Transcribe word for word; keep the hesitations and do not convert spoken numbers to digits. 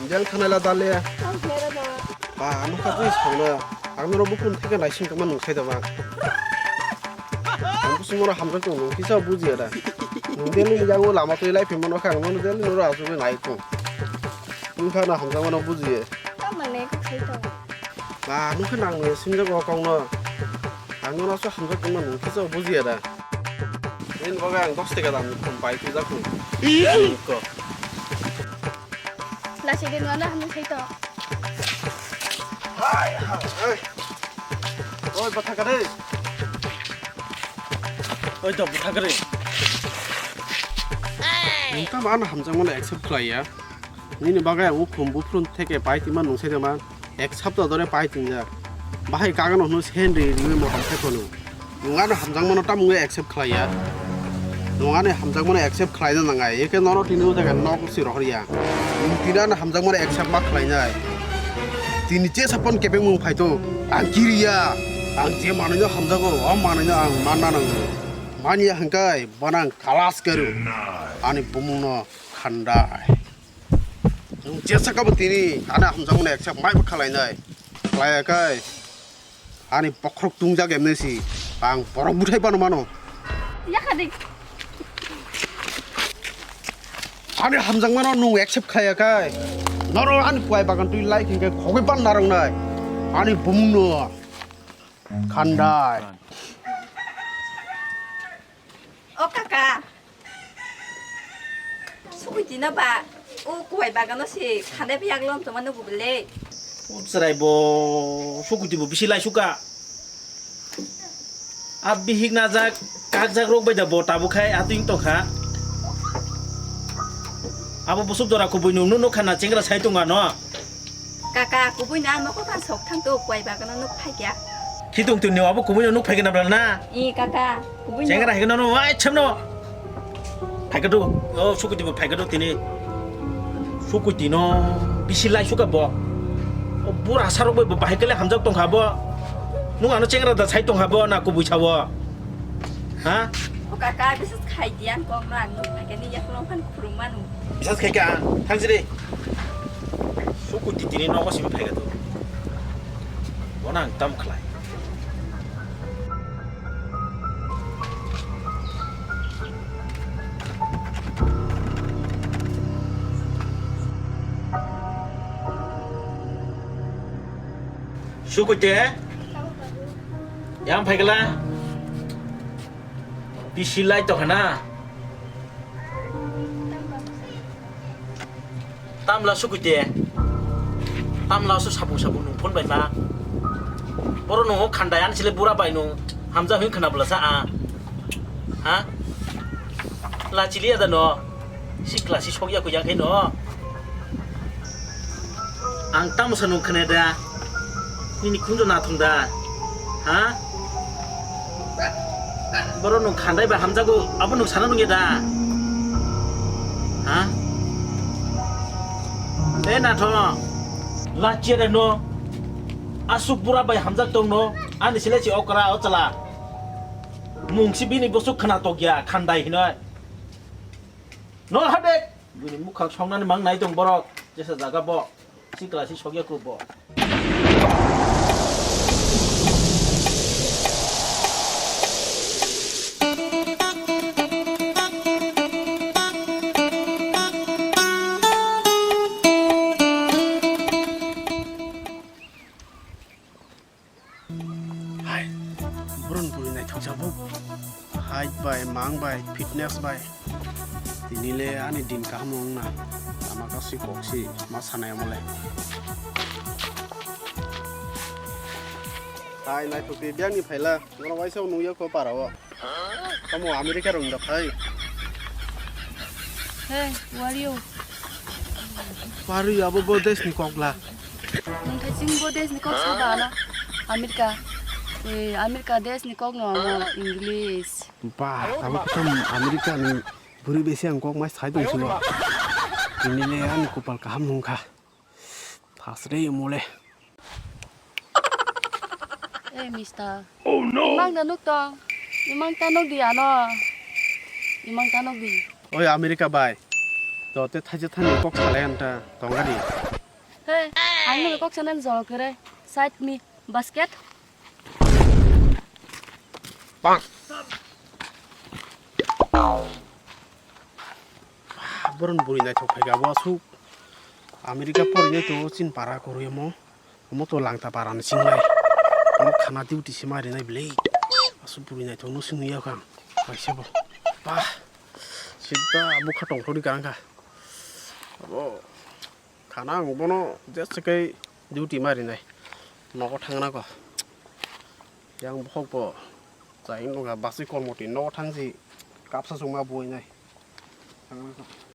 Jang thanai la dale. Tang khe ra ba. Ba, ano kha bui sangna. Ang noro bukhum thika naising tongma nung sai da ba. Ang busu moro hamjak tong nung kisa bujiya da. Nung deli ni jango lama twi lai phimano kha ang nono deli noro asugwi nai tong. Nung kha na hamjak mano bujiya. Tamo ne kok sai to. Ba, nung kha nang ne sinjak o kong no. Ang nono aso hamjak tongma nung kisa bujiya da. Nini bagwi ang dos taka dam ni khum bai twijak ni. Ko. Lasi de nwana hamni sai to. Hai, hai, hai. Oi, bwtha kare. Oi, to bwtha kare. Nung tamo ano hamjakmano accept khlai ya. Nini bagwi ang ukhum buphuru theke pai tima nung sai tongma. Ek sapta dore pai tinjak. Bahai kagano hwnwi sen ri riwi motom khe phano. Nwng ano hamjakmano tamo wngwi accept khlai ya? Nwng ani hamjakmano accept khlaina nangnai. Eke nono tini o jaga nok si rohor ya. Nwng tini ano hamjakmano accept ma khlainai. Tini je sapon kebengmung phai to. Ang kiri ya. Ang je manwino hamjago, o manwino ang manna nango. Manya hwnkhe bono ang khalas karo. Ani bumungno khandai. Nwng jesa kabo tini ani hamjakmano accept maibo khlainai. Khlaiya khe ani bokhorok tungjak emnesi. Ang borok buthai bano mano. Yakha di. Ani hamjakmano nwng accept khlaiya khe noro ani kuai bagan twi lai hinkhe khogwi ban narwknai. Ani bumungno khandai. O kaka, sukuiti no ba, o kuai bagano se khanai bai yaglom tongma nugo bele. O chwrai bo sukuiti bo bisi laisuka. A bihik najak, kakjak rok bai da bo tabuk khai atwing tongkha. Abo busuk jora kubui nung nuk nukha na chengra sai tonga no. Kaka, kubui no ang nogo phan sok thang to, kuai bagano nuk phai kya. Khitung tuni abo kubui no nuk phai kena bla na. I kaka, kubui no. Chengra hai kena no, ai cham no. Phai kadu, o sukuti bo phai kadu tini. Sukuti no bisi lai suka bo. O bura sarok bo bahai kele hamjak tongkha bo. Nung ano chengra da sai tongkha bo na kubui sawo. Ha? O kaka, bisas khai di ang kok no ang nuk phai kani yaklong phan khurung manu. Bisas khai ka, thang siri. Suku titini nogo simi phaiga to. Bono ang tam khlai. Suku te? Yang phaigla? Bisi lai to khana? Tamla sukui de. Tamla su sabu sabu nung phone bai ma. Boro nung o khandai ani sile bura bai nung hamja hin khna bwla sa a. Ha? La chili ada no. Sikla si sokya kuya khe no. Ang tamo sa nung khna da. Nini khunjo na thung da. Ha? Boro nung khandai ba hamjago, abo nung sana nung ya da? Ha? E na tho. La chia da no. Asuk bura bai hamjak tong no. Ani sile si okra o chala. Mung si bini bosuk khna tok ya khandai hinoi. No ha de. Bini mukhang songnani mang nai tong borok. Jesa jaga bo. Sikla si sokya kuk bo. Hai, borok ni bwrwi naithok jabo. Height bai, mang bai, fitness bai. Tini le ani din kaham wngna. Lama kasi koksi ma sanai omo le. Hai, naithok twi biyang ni phaila. Norok waisa nungya kho para o. Tamo America rok ni da phai. Hey, who are you? Parwi abo bo desh ni kok la. Nung khai ching bo desh ni kok saba na. America. Eh, America desh ni kok no amo English. Ba, abo khe tamo America ni bwrwi besi ang kok mai sai tong sio. Tini le ani kopal kaham nung kha. Thasre mole. Eh, mister. Oh no! Imang da nuk tong. Imang ta nuk di ano. Imang ta nuk di. Oi America bai. To te thaisa thani kok salai anta tongari. Hey, ang nungno kok sanani jora kwrwi. Side me, basket. Boron buri naithok phaikha bo aswk. America porinai to chin para kwrwi omo. Omo to langta para ni singlai. Omo khana duty se ma rinai bwlwi. Aswk buri naithok no swnwi ya kha. Kaisa bo. Bah. Sida bukha tongthokni kwrwngkha. Abo. Khana ang bono jesa khe duty ma rinai. Nogo thangna ko. Yang bokhok bo. Chai nungkha basi kormoti nogo thangsi kapsa chwngma buinai. Thangna ko.